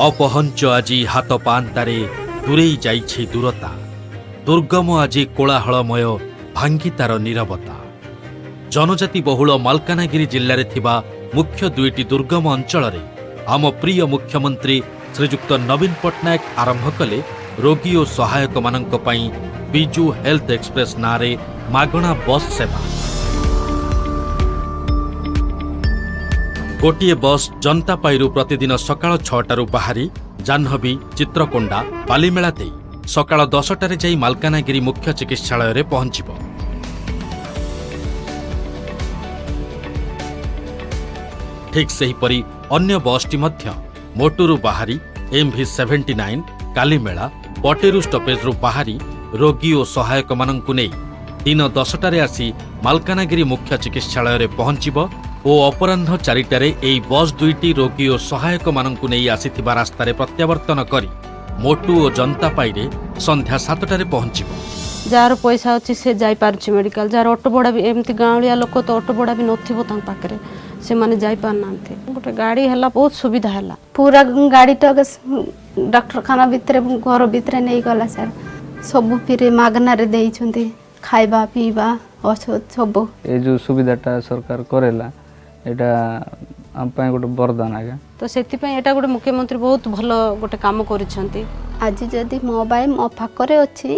ଅପହଞ୍ଚ ଆଜି ହାତ ପାଆନ୍ତାରେ ଦୂରେଇ ଯାଇଛି ଦୂରତା। ଦୁର୍ଗମ ଆଜି କୋଳାହଳମୟ ଭାଙ୍ଗି ତାର ନୀରବତା। ଜନଜାତି ବହୁଳ ମାଲକାନଗିରି ଜିଲ୍ଲାରେ ଥିବା ମୁଖ୍ୟ ଦୁଇଟି ଦୁର୍ଗମ ଅଞ୍ଚଳରେ ଆମ ପ୍ରିୟ ମୁଖ୍ୟମନ୍ତ୍ରୀ ଶ୍ରୀଯୁକ୍ତ ନବୀନ ପଟ୍ଟନାୟକ ଆରମ୍ଭ କଲେ ରୋଗୀ ଓ ସହାୟକମାନଙ୍କ ପାଇଁ ବିଜୁ ହେଲ୍ଥ ଏକ୍ସପ୍ରେସ୍ ନାଁରେ ମାଗଣା ବସ୍ ସେବା। ଗୋଟିଏ ବସ୍ ଜନ୍ତାପାଇରୁ ପ୍ରତିଦିନ ସକାଳ 6ଟାରୁ ବାହାରି ଜାହ୍ନବୀ, ଚିତ୍ରକୋଣ୍ଡା, ବାଲିମେଳା ଦେଇ ସକାଳ 10ଟାରେ ଯାଇ ମାଲକାନଗିରି ମୁଖ୍ୟ ଚିକିତ୍ସାଳୟରେ ପହଞ୍ଚିବ। ଠିକ୍ ସେହିପରି ଅନ୍ୟ ବସ୍ଟି ମଧ୍ୟ ମୋଟୁରୁ ବାହାରି ଏମ୍ଭି 79, କାଲିମେଳା, ପଟେରୁ ଷ୍ଟପେଜରୁ ବାହାରି ରୋଗୀ ଓ ସହାୟକମାନଙ୍କୁ ନେଇ ଦିନ 10ଟାରେ ଆସି ମାଲକାନଗିରି ମୁଖ୍ୟ ଚିକିତ୍ସାଳୟରେ ପହଞ୍ଚିବ ଓ ଅପରାହ୍ନ 4ଟାରେ ଏହି ବସ୍ ଦୁଇଟି ରୋଗୀ ଓ ସହାୟକମାନଙ୍କୁ ନେଇ ଆସିଥିବା ରାସ୍ତାରେ ପ୍ରତ୍ୟାବର୍ତ୍ତନ କରି ମୋଟୁ ଓ ଜନ୍ତାପାଇରେ ସନ୍ଧ୍ୟା 7ଟାରେ ପହଞ୍ଚିବ। ଯାହାର ପଇସା ଅଛି ସେ ଯାଇପାରୁଛି ମେଡ଼ିକାଲ, ଯାହାର ଅଟୋ ଭଡ଼ା ବି, ଏମିତି ଗାଉଁଳିଆ ଲୋକ ତ ଅଟୋ ଭଡ଼ା ବି ନଥିବ ତାଙ୍କ ପାଖରେ, ସେମାନେ ଯାଇପାରୁନାହାନ୍ତି। ଗୋଟେ ଗାଡ଼ି ହେଲା, ବହୁତ ସୁବିଧା ହେଲା। ପୁରା ଗାଡ଼ିଟା ଡାକ୍ତରଖାନା ଭିତରେ, ଘର ଭିତରେ ନେଇଗଲା ସାର୍। ସବୁ ଫ୍ରି ମାଗଣାରେ ଦେଇଛନ୍ତି, ଖାଇବା ପିଇବା ଔଷଧ ସବୁ। ଏ ଯେଉଁ ସୁବିଧାଟା ସରକାର କରେଇଲା, ଏଇଟା ଆମ ପାଇଁ ଗୋଟେ ବରଦାନ ଆଜ୍ଞା। ତ ସେଥିପାଇଁ ଏଇଟା ଗୋଟେ ମୁଖ୍ୟମନ୍ତ୍ରୀ ବହୁତ ଭଲ ଗୋଟେ କାମ କରିଛନ୍ତି। ଆଜି ଯଦି ମୋ ଭାଇ ମୋ ପାଖରେ ଅଛି,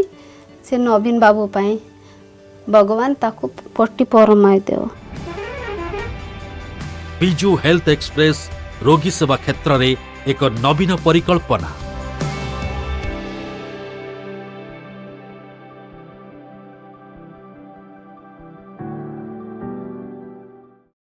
ସେ ନବୀନ ବାବୁ ପାଇଁ। ଭଗବାନ ତାକୁ ପଟି ପରମାଇ ଦେବ। ବିଜୁ ହେଲ୍ଥ ଏକ୍ସପ୍ରେସ୍ ରୋଗୀ ସେବା କ୍ଷେତ୍ରରେ ଏକ ନବୀନ ପରିକଳ୍ପନା।